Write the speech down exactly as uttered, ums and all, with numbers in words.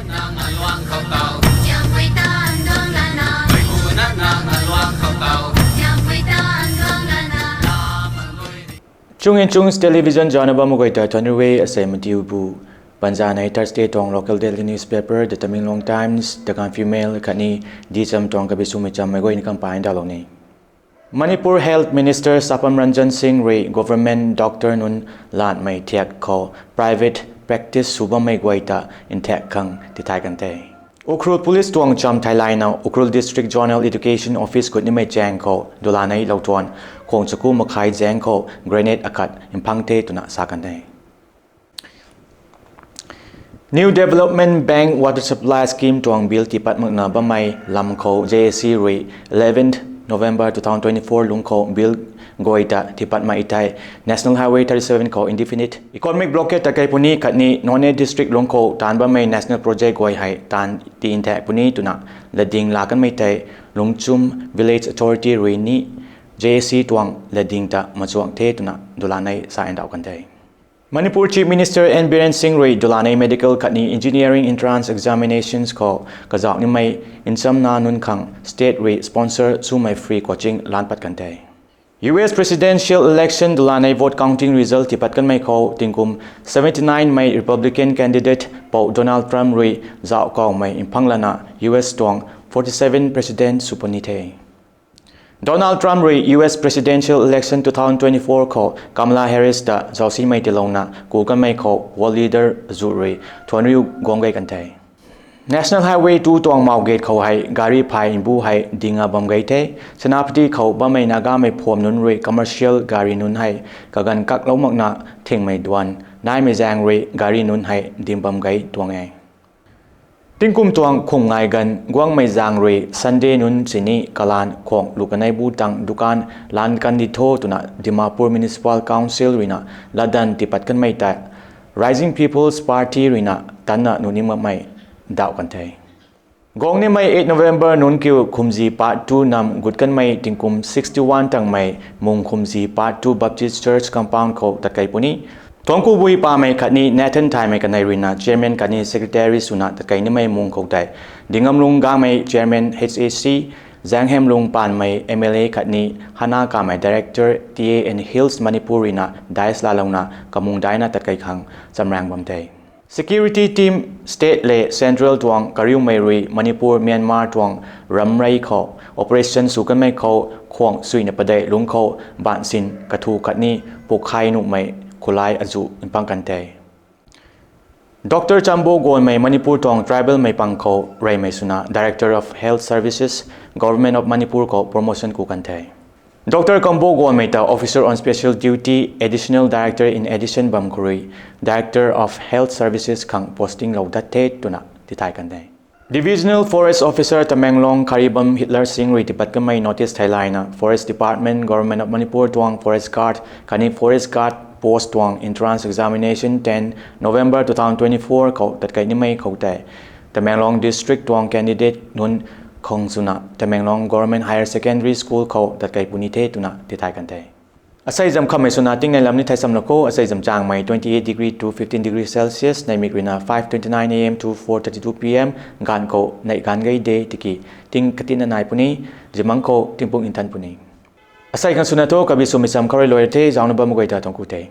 Nang aluang khou tau. Siampui tan duang lana. Mei pu na nang aluang khou tau. Siampui tan duang lana. Chung in Chung's Television zana bam guay ta thuanriu e. Asei matiu bu panza nei Thursday tuang local daily newspaper The Tamenglong Times, The Gaanphiu Mail khatni Dicham tuang kabi swmei chammei guay ni kang pai ndalou ni. Manipur Health Minister Sapam Ranjan Singh rui government doctor nunc lanmei thiak khou private practice sw bammei guay ta nthaek khang tithay kan the. Ukhrul Police tuang cham theilayna Ukhrul District Zonal Education Office gut nimei chaeng khou dulanei lou tuan khwang chaku makhai zaeng khou grenade akhat mphang the twna sa kan the. New Development Bank Water Supply Scheme tuang bill tiipat makna bammei lam khou J A C rui eleventh November two thousand twenty-four lungc khou bill guay ta tiipat mak e thei National Highway thirty-seven khou indefinite economic blockade ta kei puni khatni Noney district lungc khou taanv bammei national project guay hei taanv ti nthaek puni twna latding laa kanmei tei Lungchum Village Authority rui ni J A C tuang latding ta machuang the twna dulanei sa ndauh kan the. Manipur Chief Minister N Biren Singh rui dulanei medical khatni engineering entrance examinations khou kazauh nimei nchamna nunc khang state rui sponsor swmei free coaching lan pat kan the. U S presidential election dulanei vote counting result tiipat kanmei khou tingkum seventy-nine mei Republican candidate pou Donald Trump rui zauh kawmei mphang lana U S tuang forty-seven president sw puni the. Donald Trump rui U S presidential election two thousand twenty-four khou Kamala Harris ta zausimei tiilouna ku kanmei khou world leader zu rui thuanriu guang gei kan the. National Highway two tuang mauget khou hei gari phay mbu hei dinga bam gei the. Senapati khou bammei Nagamei phuam nunc rui commercial gari nunc hei kaganv kaklou makna thingmei duan naimei zaeng rui gari nunc hei dim bam gei tuang e. Tingkum tuang khum ngai ganv guangmei zaeng rui Sunday nunc sini kalan khwang lu kanei bu tang dukan lan kandi tho twna Dimapur Municipal Council ruina latdanv tiipat kanmei tei Rising People's Party ruina tanna nuni makmei dauh kan the. Guang nimei eight November nunc kiu khumzi part two nam gut kanmei tingkum sixty-one tangmei mung khumzi part two Baptist Church compound khou tatkei puni. Thuangkubui Pamei khatni Nathan Thaymei kanei ruina chairman khatni secretary swna tatkei nimei mung khou tei Dingamlung Gangmei chairman H A C, Zaenghemlung Panmei M L A khatni Hana Kamei director T A and Hills Manipur ruina dais laalouna kamung daina tatkei khang chamraeng bam the. Security team state le central tuang kariumei rui Manipur Myanmar tuang ramrei khou operation sw kanmei khou khwang suina padeih lungc khou bansin kathu khatni pukhai nuhmei khulai azu mpang kan the. Doctor Chambo Gonmei Manipur tuang tribal mei pang khou reymei swna Director of Health Services, Government of Manipur khou promotion ku kan the. Doctor Chambo Gonmei ta Officer on Special Duty, Additional Director in Addition bam khou rui Director of Health Services khang posting lou dat the twna tithay kan the. Divisional Forest Officer Tamenglong Kharibam Hitler Singh rui tiipat kanmei notice theilayna Forest Department, Government of Manipur tuang Forest Guard khatni Forest Guard post tuang entrance examination ten November two thousand twenty-four khou tatkei nimei khou tei Tamenglong district tuang candidate nunc khang swna Tamenglong Government Higher Secondary School khou tatkei puni the twna tithay kan the. Asei zam khammei swna tingnei lam ni thei samlou kho. Asei zam changmei twenty-eight degree to fifteen degree Celsius, neimik ruina five twenty-nine A M to four thirty-two P M, ganv khou neih ganv gei de tiki ting katinna nai puni. Zimang khou tingpuk nthan puni. Asei khang swna thu kabi swmei cham khou rui luai the. Zauna bammei guay ta tuang ku the.